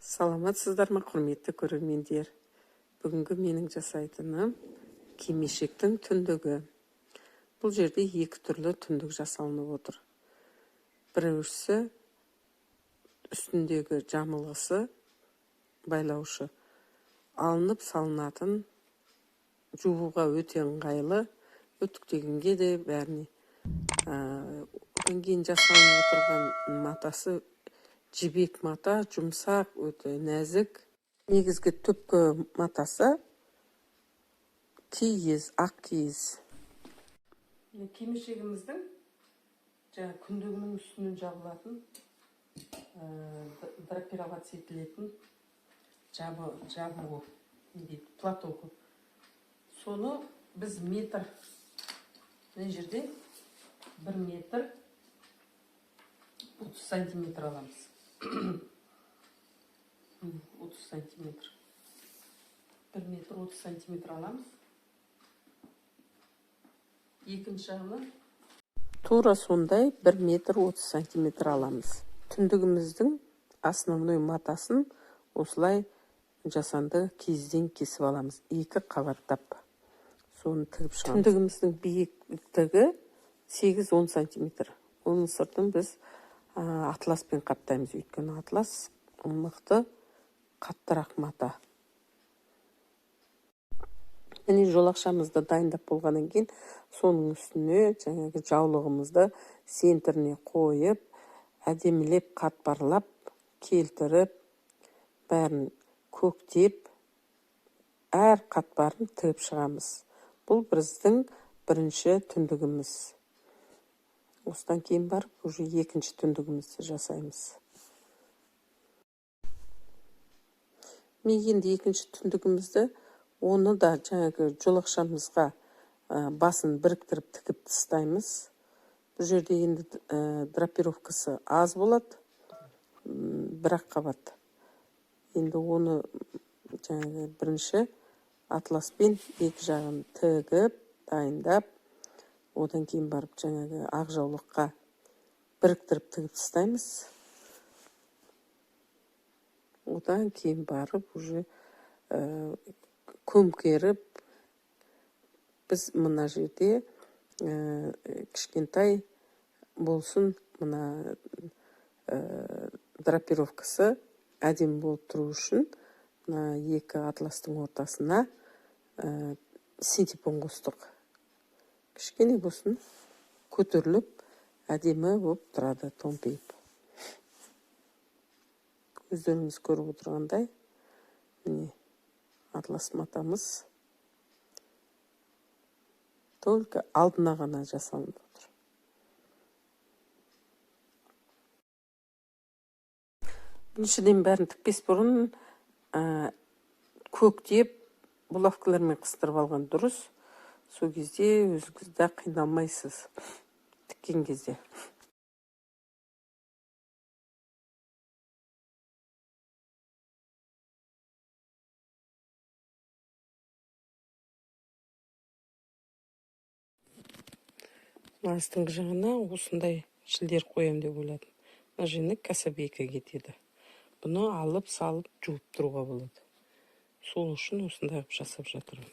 Саламатсыздар ма, құрметті көрермендер? Бүгінгі менің жасайтыным кимешектің түндігі. Бұл жерде екі түрлі түндік жасалынып отыр. Біреусі үстіндегі жамылғысы байлаушы, алынып салынатын, жууға өте ыңғайлы, үтіктегенге де бәріне. Одан кейін жасалынып отырған матасы жібек мата, жұмсақ, өте нәзік. Негізгі түпкі матасы киіз, ақ киіз. Кимешегіміздің жаңа күндігінің үстінен жабылатын, драпироваться етілетін жабуы, не дейді, платогы. Соны біз метр, мына жерде 1 метр 30 сантиметр аламыз. 30 сантиметр. 1 метр 30 сантиметр аламыз. Екінші жағынан тура сондай 1 метр 30 сантиметр аламыз. Түндігіміздің основной матасын осылай жасанды киізден кесіп аламыз. Екі қабаттап соны тігіп шығамыз. Түндігіміздің биіктігі 8-10 сантиметр. Оның сыртын біз атласпен қаптаймыз, өйткені атлас мықты, қаттырақ мата. Міне, жолақшамызды дайындап болғаннан кейін соның үстіне жаңағы жаулығымызды центріне қойып, әдемілеп қатпарлап келтіріп, бәрін көктеп, әр қатпарын тігіп шығамыз. Бұл біздің бірінші түндігіміз. Осыдан кейін барып уже екінші түндігімізді жасаймыз. Мен енді екінші түндігімізді, оны да жаңағы жолақшамызға басын біріктіріп тігіп тастаймыз. Бұл жерде енді драпировкасы аз болады, бір ақ қабат. Енді оны жаңағы бірінші атласпен екі жағын тігіп, дайындап, одан кейін барып жаңағы ақ жаулыққа біріктіріп тігіп тастаймыз. Одан кейін барып уже көмкеріп, біз мына жерде кішкентай болсын, мына драпировкасы әдемі болып тұру үшін мына екі атластың ортасына синтепон қостық. Кішкене болсын көтеріліп әдемі болып тұрады, томпиып. Өздеріңіз көріп отырғандай, міне атлас матамыз только алдына ғана жасалынып отыр. Біріншіден бәрін тікпес бұрын көктеп булавкалармен қыстырып алған дұрыс. Сол кезде өзіңіз де қиналмайсыз тіккен кезде. Астыңғы жағына осындай шілдер қоям деп ойладым. Мына жеріне кәсәбейкі кетеді. Бұны алып салып жуып тұруға болады. Сол үшін осындай қылып жасап жатырмын.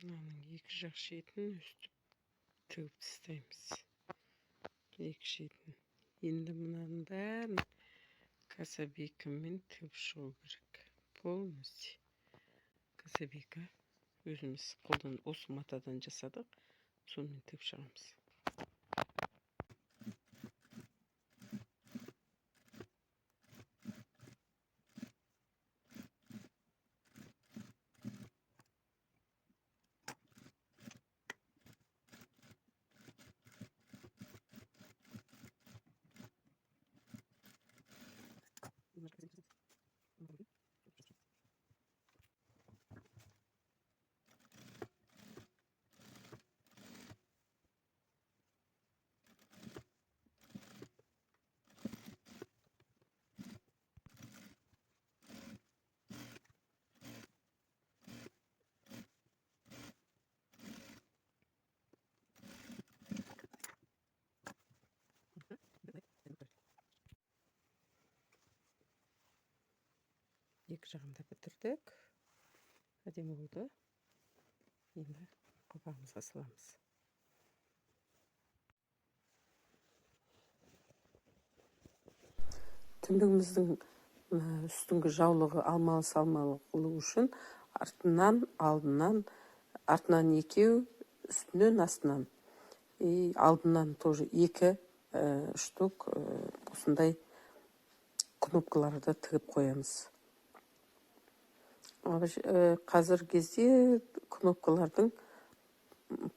Мынаның екі жақ шетін өстіп тігіп тастаймыз. Екі шетін. Енді мынаның бәрін кәсәбейкімен тігіп шығу керек. Полностью кәсәбейкі өзіміз қолдан осы матадан жасадық, сонымен тігіп шығамыз. Екі жағын да бітірдік. Әдемі болды. Енді қалпағымызға саламыз. Түндігіміздің үстіңгі жаулығы алмалы-салмалы қылу үшін артынан, алдынан, артынан екеу, үстінен, астынан. И алдынан тоже екі штук осындай кнопкаларды тігіп қоямыз. Қазіргі кезде кнопкалардың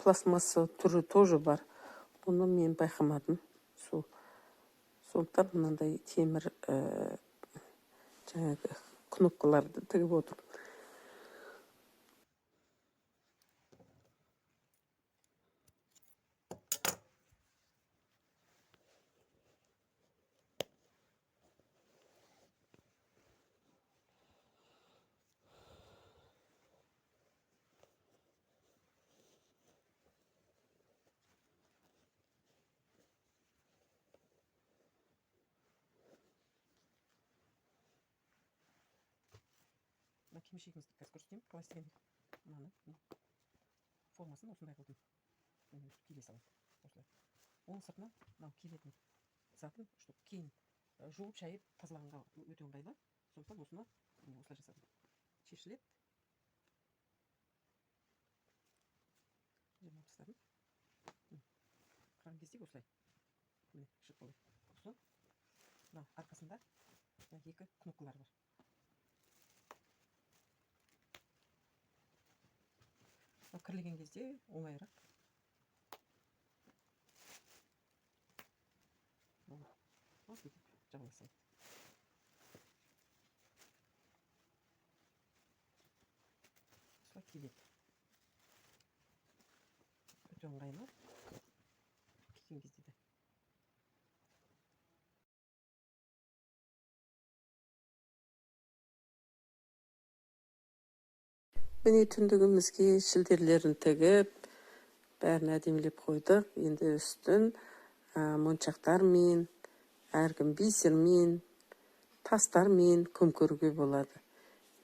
пластмасса түрі тоже бар. Оны мен байқамадым. Сондықтан мынандай темір жаңағы кнопкаларды тігіп отырмын. Мына кимешегімізді қазір көрсетемін, қалай істегенін. Мынаны мен формасын осындай қылдым. Міне, өстіп киле салады. Осылай. Оның сыртынан мынау киілетін затын, чтобы кейін жуып, шайып, тазалағанға өте ыңғайлы. Сондықтан осыны міне осылай жасадым. Шешіледі. Жамап тастадым. Қырған кезде осылай. Міне, шығып қалады. Сосын мына арқасында екі кнопкалары бар. Кірлеген кезде оңайырақ. Бүйтіп жабыла салады. Осылай келеді. Өте ыңғайлы. Киген кезде де. Міне түндігімізге шілдерлерін тігіп, бәрін әдемілеп қойдық. Енді үстін моншақтармен, әркім бисермен, тастармен көмкеруге болады.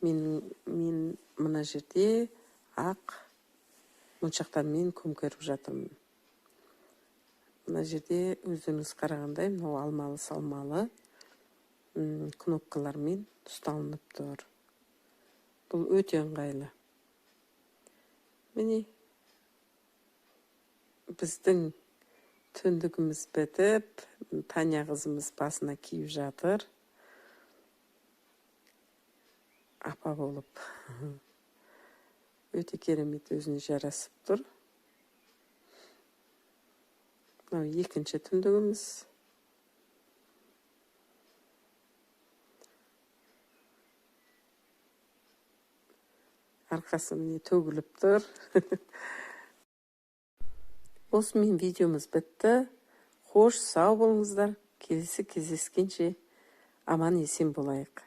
Мен мына жерде ақ моншақтармен көмкеріп жатырмын. Мына жерде өздеріңіз қарағандай мынау алмалы-салмалы кнопкалармен ұсталынып тұр. Бұл өте ыңғайлы. Міне біздің түндігіміз бітіп, Таня қызымыз басына киіп жатыр. Апа болып. Өте керемет өзіне жарасып тұр. Мынау екінші түндігіміз. Арқасы міне төгіліп тұр. Осымен видеомыз бітті. Қош, сау болыңыздар. Келесі кездескенше аман есен болайық.